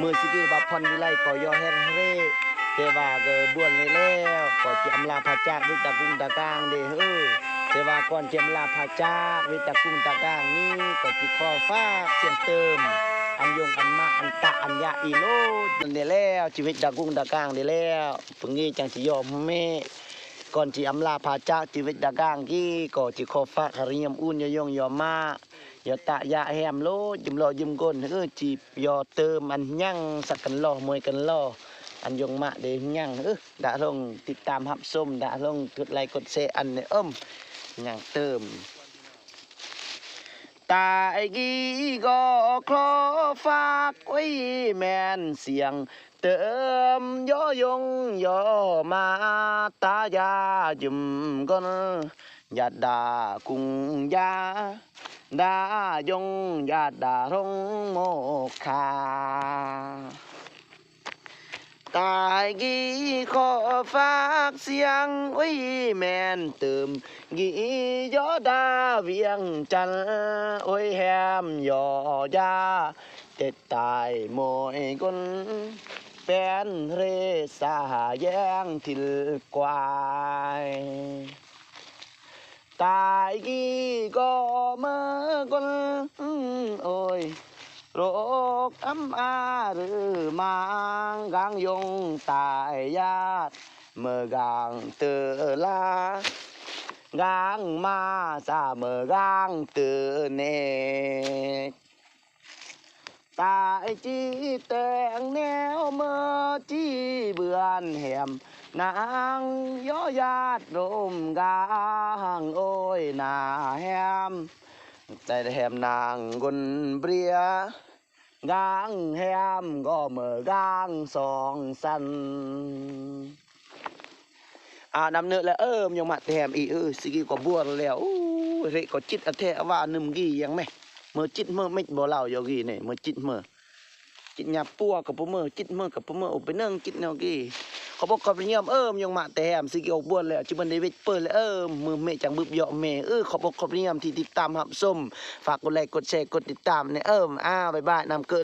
ມື້ສະກີວ່າພອນວິໄລກໍຍໍແຮນເຮ ແຕ່ວ່າກໍບວນແລ້ວ ກໍຈະອຳລາພາຈາກວິດຕາກຸງຕາກາງເດ້ເອີ. ແຕ່ວ່າກ່ອນຈະອຳລາພາຈາກວິດຕາກຸງຕາກາງນີ້ ກໍຈະຂໍຝາກສຽງເຕີມ ອັນຍົງອັນມະອັນຕະອັນຍະອີໂລດນັ້ນເດ້ແລ້ວ ຊີວິດຕາກຸງຕາກາງເດ້ແລ້ວ. ປຶງນີ້ຈັ່ງຊິຍໍແມ່ ກ່ອນຊິອຳລາພາຈາກຊີວິດຕາກາງກີ້ ກໍຈະຂໍຝາກຄາຣິຍຳອຸ່ນຍໍຍົງຍໍມະ ຍໍຕະຢະແຮມໂລດ ຢືມຫຼໍຢືມກົ້ນເອີ ຈີບຍໍເຕີມອັນຍັງ ສັກກັນຫຼໍ່ ມວຍກັນຫຼໍ່ ອັນຍົງມະເດ້ຍັງເອີ. ດະລົງຕິດຕາມຮັບຊົມ ດະລົງກົດໄລກົດແຊອັນນີ້ເອີມ ຍັງເຕີມ. ຕາຍກີ້ກໍຂໍຝາກ ໂອ້ຍ ແມ່ນສຽງເຕີມ ຍໍຍົງຍໍມະ ຕະຢາຢືມກົ້ນ ຢາດດາກຸງຢາ ດາຍົງຢາດດາລົງໂມຄາ. ຕາຍກີ້ຂໍຝາກສຽງ ໂອ້ຍ ແມ່ນເຕີມ ກີ້ຍໍດາວຽງຈັນ ໂອ້ຍ ແຮມຍໍຢາ ເຕັດຕາຍໂມຍກົ້ນ ແປນເຣສາແຍງທິລກວາຍ. ຕາຍກີ້ກໍເມີກົ້ນ ໂອ້ຍ ໂລກອຳອາຫຼືມາງ ກາງຍົງຕາຍຍາດ ເມີກາງເຕີລາ ກາງມາສາເມີກາງເຕີເນກ. ຕາຍຈີແຕງແນວເມີຈີເບືອນແຮມ ນາງຍໍຍາດລົມກາງ ໂອ້ຍ ໜ້າແຮມ ແຕ່ແຮມນາງກົ້ນເບຍ ກາງແຮມກໍເມີກາງສອງສັນ. ອາບນ້ຳເນີແລ້ວເອີມ ຍັງມາແຕ່ແຮມອີກເອີ ຊິກິວກໍບວນແລ້ວ. ໂອ້ຍ ເຣກໍຈິດອະແທ້ວ່າໜຶ່ມກີ້ຍັງແມ ເມີຈິດເມີເມັດບໍ່ເລົ່າຢູ່ກີ້ນີ້ ເມີຈິດເມີ ຈິດຍາປົວກໍບໍ່ເມີ ຈິດເມີກໍບໍ່ເມີ ໂອ ໄປເນີ່ງຈິດແນວກີ້. ຂອບອົກຂອບຍອມເອີມ ຍັງມາແຕ່ແຮມ ຊິກິວອອກບວນແລ້ວ ຈິມັນໄດ້ເວັດເປີແລ້ວເອີມ ມືເມຈັງບຶບເຍາະເມເອີ. ຂອບອົກຂອບຍອມທີ່ຕິດຕາມຮັບຊົມ ຝາກກົດໄລກົດແຊກົດຕິດຕາມແດ່ເອີມ. ອາ ບາຍບາຍ ນ້ຳເກີ